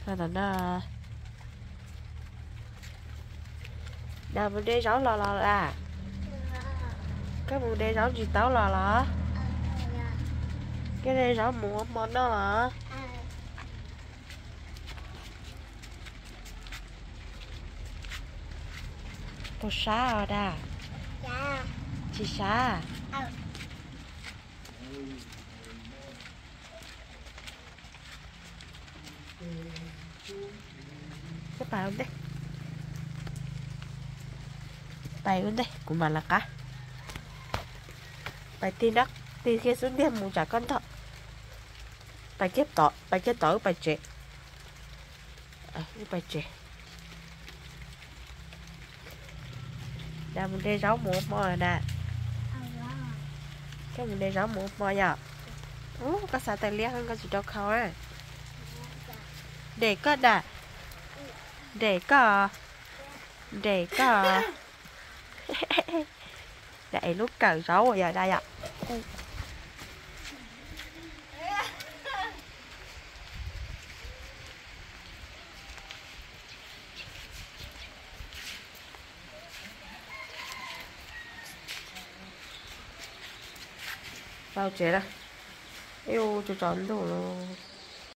Tom no, Nas mus de zaub los los Nas? Koj mus de zaub ntsis taub los los? Koj de zaub mus ua hmo noj los? Puas sab os Nas? Tsis sab. Koj pais ua ntej, pais ua ntej kuv mam lawv qab. Pais tig, tig kiag xub ntiag mus tsam koj ntog. Pais kiag tod, pais kiag tod wb pais tsev. Wb pais tsev. Nas mus de zaub mus ua hmo Nas. Koj mus de zaub mus ua hmo yom? Ub, koj xav tawm liab koj tsis rau khau na. Nres koj Nas. Nres koj. Nres koj. Nas es lub kawm zaub yom Nas yom. Tau tsev lawm. Ib ua tsaus ntuj lawm.